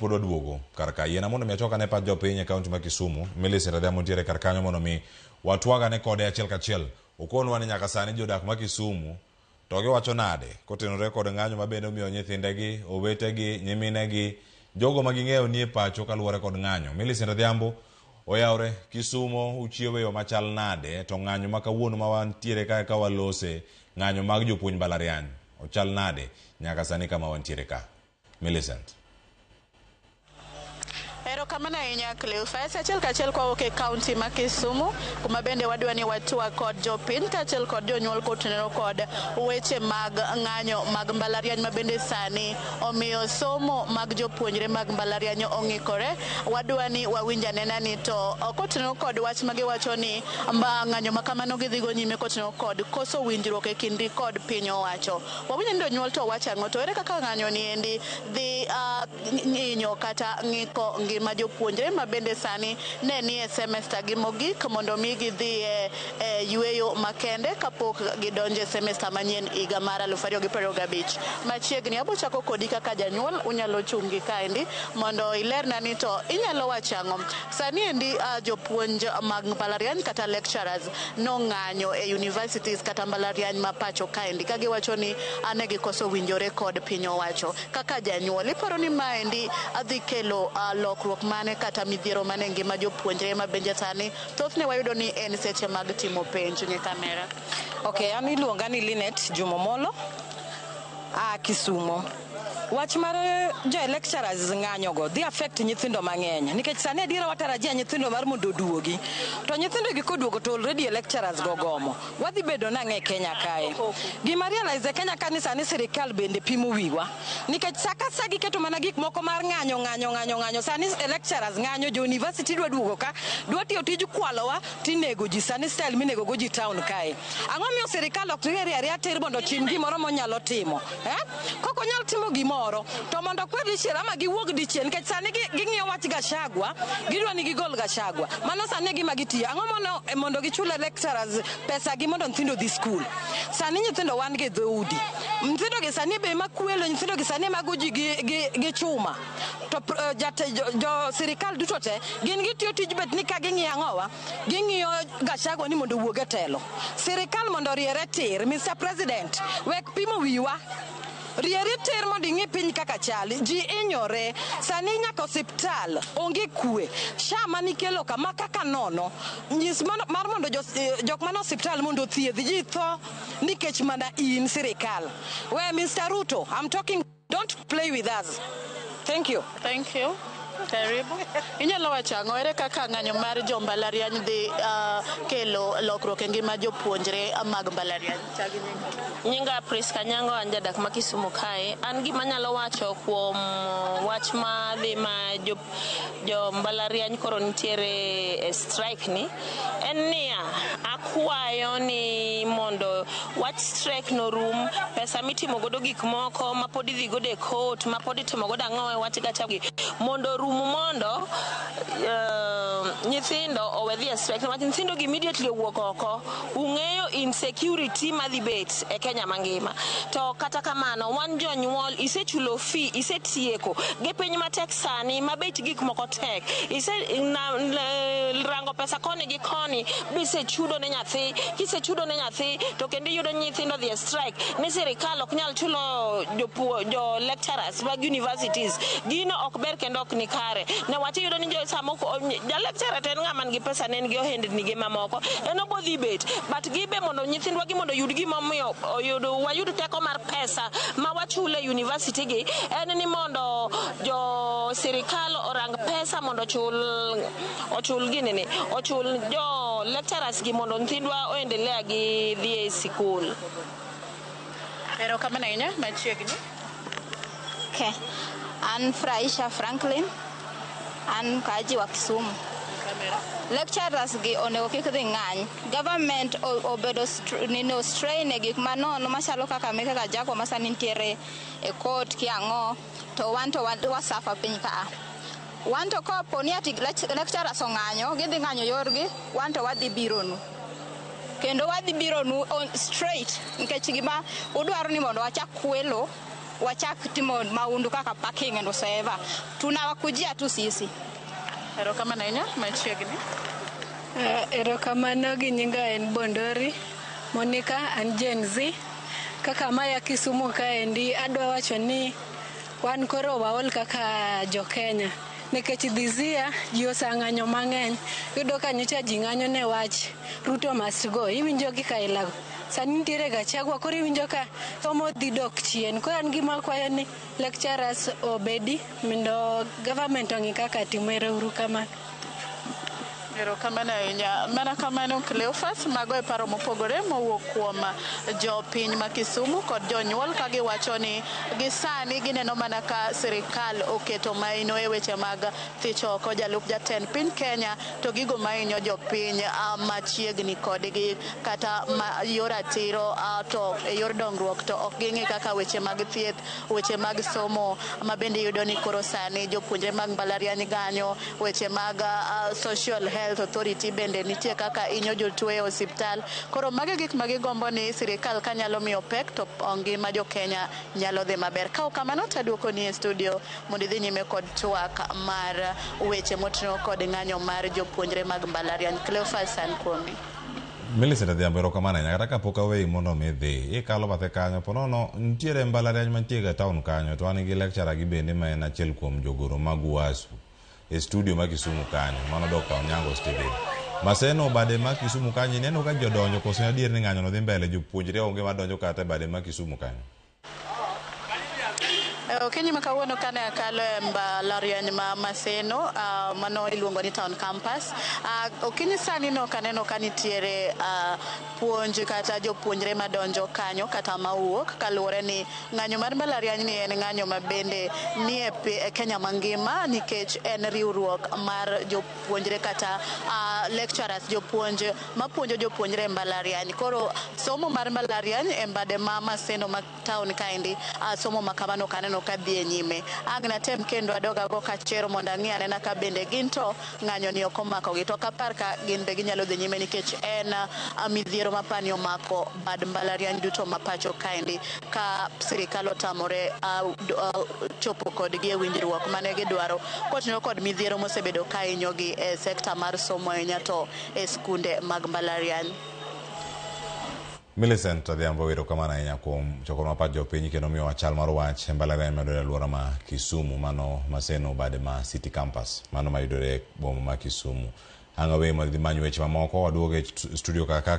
Pod waduogo kar ka. Yiena mondo mi achok ane pach jopiny e kaunti ma Kisumu. Millicent Adhiambo nitiere kar kanyo mondo mi watwag ane kode achiel kachiel. Okonwa ni nyaka sani jodak ma Kisumu to giwacho nade kotenore kod ng'anyo ma bende omiyo nyithindegi, owetegi, nyiminegi, jogo ma ging'eyo nie pacho kaluwore kod ng'anyo. Millicent Adhiambo oyawre Kisumo uchiewo e yo machal nade to ng'anyo ma kawuono ma wantiere kae ka walose ng'anyo mag jopuonj mbalariany ochal nade nyaka sani kama wantiere ka. Millicent. Erokamano ahinya Cleophas. Achiel kachiel kwawuok e kaunti ma Kisumu kuma bende wadwa ni watwak kod jopiny kaachiel kod jonyuol kotenore kod weche mag ng'anyo mag mbalariany ma bende sani omiyo somo mag jopuonjre mag mbalariany ong'ikore. Wadwa ni wawinj anena ni to kotenore kod wach ma giwacho ni ng'anyo ma kamano gidhigo nyime kotenore kod koso winjruok e kindgi kod piny owacho. Wawinjo ni jonyuol to wacho ang'o to ere kaka ng'anyo ni endi dhi ng'inyo kata ng'iko ngima jopuonjre ma bende sani ne nie semester gi mogik mondo mi gidhi e yueyo makende kapok gidonjo e semester manyien higa mar 2025. Machiegni abo chako kodi kaka janyuol unyalo chung' gi kaendi mondo ilerna ni to inyalo wacho ang'o. Sani endi jopuonj mag mbalariany kata lecturers nong'anyo e universities kata mbalariany ma pacho kaendi ka giwacho ni ne gikoso winjore kod piny owacho. Kaka janyuol iparo ni maendi dhi kelo lokruok mane kata midhiero mane e ngima jopuonjre ma bende sani thothne wayudo ni en seche mag timo penj ng'i kamera. Okay, an iluonga ni Linet Jumomolo a Kisumo. Wach mar jo lecturers ng'anyo go dhi affect nyithindo mang'eny nikech sani adiera watarajia nyithindo mar mondo oduogi to nyithindo gi koduogo to already lecturers go gomo wadhi bedo nang'e e Kenya kae. Gima realize e Kenya ka ni sani sirikal bende pimo wiwa nikech sa ka sa giketo mana gik moko mar ng'anyo ng'anyo ng'anyo ng'anyo sani lecturers ng'anyo jo university dwa duogo ka dwa tiyo tij kwalowa tinego ji sani style minego go ji town kae. Ang'o miyo sirikal ok riere ariya tir mondo otim gimoro monyalo timo eh? Kok onyal timo gimoro to mondo okwer dichiel ama giwuog dichiel nikech sani ging'iyo wach Gachagua gidwa ni gigol Gachagua mano sani e gima gitiyo. Ang'o mono mondo gichul lecturers pesa gi mondo nyithindo odhi skul. Sani nyithindo wan gi dhoudi. Nyithindo gi sani be ema kwelo, nyithindo gi sani ema go ji gi chuma. To jo sirikal duto te gin gitiyo tij bet ni ka ging'iyo ang'owa ging'iyo Gachagua ni mondo owuog e telo. Sirikal mondo oriere tir. Mr. President, wek pimo wiwa. Rieri tir mondo ing'i piny kaka chal. Ji hinyore. Sani nyaka osiptal onge kwe. SHA manikelo ka ma kaka nono. Nyis mar mondo jok mane osiptal mondo othiedh. Ji tho nikech mana in sirikal. We Mr. Ruto, I'm talking, don't play with us. Thank you. Thank you. Karibu. Inyalo wacho ang'o ere kaka ng'anyo mar jo mbalariany dhi kelo lokruok e ngima jopuonjre mag mbalariany? Chak gi nyingi. Nyinga Priska Nyango, an jadak ma Kisumu kae. An gima anyalo wacho kuom wach ma dhi ma jo mbalariany koro nitiere e strike ni en niya, akwayo ni mondo wach strike no rum, pesa mitimo godo gik moko ma pod idhi godo e court, ma pod itimo godo ang'o e wach Gachagua mondo orum mondo nyithindo owe dhi e strike niwach nyithindo gi immediately owuok oko ung'eyo insecurity madhi bet e Kenya mangima. To kata kamano wan jonyuol isechulo fee isetieko gi piny matek sani ma bech gik moko tek ise na, rango pesa koni gi koni bisechudo ne nyathi kisechudo ne nyathi to kendo iyudo nyithindo dhi e strike ni sirikal ok nyal chulo jopuo jo lecturers mag universities gino ok ber kendo ok ni kare newach iyudo ni jo samoko ja lecturer to en ng'ama nigi pesa ne en gi ohendni ge mamoko en obodhi bet but gibe mondo nyithindwa gi mondo oyud gimomiyo oyud wayud teko mar pesa ma wachulo e university gi en ni mondo jo sirikal orang pesa mondo ochul ochul ginini ochul jo lecturers gi mondo nyithindwa oendelea gi dhi e sikul. Erokamano ahinya machiegni. Okay. An Fraisha Franklin, an mkaaji wa Kisumu. Lecturers gi onego kik dhi ng'any. Government obedo nino strain e gik manono machalo kaka meke Gachagua ma sani nitiere e court ki ang'o to wan to wasafa piny ka. Wan to kapo ni ati lecturers ong'anyo, gidhi ng'anyo yorgi, wan to wadhi bironu. Kendo wadhi bironu on straight nikech gima udwaro ni mondo wachak kwelo Wachak timo maundu kaka parking and whatsoever. Tunawakujia tu sisi. Erokamano ahinya machiegni. Erokamano gi nyinga en Bondori Monica, an Gen Z. Kaka maya Kisumu kaendi, adwa wacho ni wan koro waol kaka jo Kenya. Nikech this year ji oseng'anyo mang'eny. Iyudo ka nyocha ji ng'anyo ne wach Ruto must go. Iwinjo gi Kaila go. Sani nitiere Gachagua koro iwinjo ka somo dhi dok chien. Koro an gima akwayo ni lecturers obedi mondo government ong'i kaka timo. Ero uru kamano. Erokamano ahinya. Mana kamano Cleophas, mago e paro mopogore mowuok kuom jopiny ma Kisumu kod jonyuol ka giwacho ni gisani gineno mana ka sirikal oketo maino e weche mag thicho oko jalup jatend piny Kenya to gigo mahinyo jopiny machiegni kodgi kata ma yor ratiro to e yor dongruok to ok ging'i kaka weche mag thieth, weche mag somo ma bende iyudo ni koro sani jopuonjre mag mbalariany ganyo, weche mag social health authority bende nitie kaka inyo jotuo e osiptal. Koro magi gik ma gigombo ni sirikal kanyalo miyo pek to ngima jo Kenya nyalo dhi maber. Ka ok kamano to aduoko ni e studio mondo idhi nyime kod twak mar weche moting'o kod ng'anyo mar jopuonjre mag mbalariany. Cleophas an kuomi. Millicent Adhiambo, erokamano ahinya. Kata kapok aweyi mondo mi idhi, ikalo bathe kanyo, po nono nitiere mbalariany mantie ga town kanyo, to wan gi lecturer gi bende ma en achiel kuom jogoro mag UASU e studio ma Kisumu kanyo, mano Dr. Onyango Stephen. Maseno bade ma Kisumu kanyo, ineno ka jodonjo koso adier ni ng'anyo no dhi mbele, jopuonjre onge madonjo kata e bade ma Kisumu kanyo? Okinyi ma kawuono kane akalo e mbalariany ma Maseno, mano iluongo ni Town Campus. Okinyi sani no kaneno ka nitiere puonj kata jopuonjre madonjo kanyo kata mawuok kaluwore ni ng'anyo mar mbalariany ni en ng'anyo ma bende nie e Kenya mangima nikech en riwruok mar jopuonjre kata lecturers jopuonj mapuonjo jopuonjre e mbalariany. Koro somo mar mbalariany e mbade ma Maseno ma town kaendi somo ma kamano ok aneno ka dhi e nyime. Ang' natem kendo adog ago kachero mondo ang'i anena ka bende gin to ng'anyo ni ok omakogi. To ok apar ka gin be ginyalo dhi nyime nikech en midhiero mapani omako bad mbalariany duto ma pacho kaendi ka sirikal otamore chopo kodgi e winjruok mane gidwaro kotenore kod midhiero mosebedo ka hinyogi e sekta mar somo ahinya to e skunde mag mbalariany. Millicent Adhiambo, erokamano ahinya kuom choko pach jopiny kendo miyowa chal mar wach e mbalariany mayudore e alwora ma Kisumu, mano Maseno bade ma City Campus, mano mayudore e boma ma Kisumu. Ang' aweyi mondo idhi many weche mamoko, waduogo e studio kaka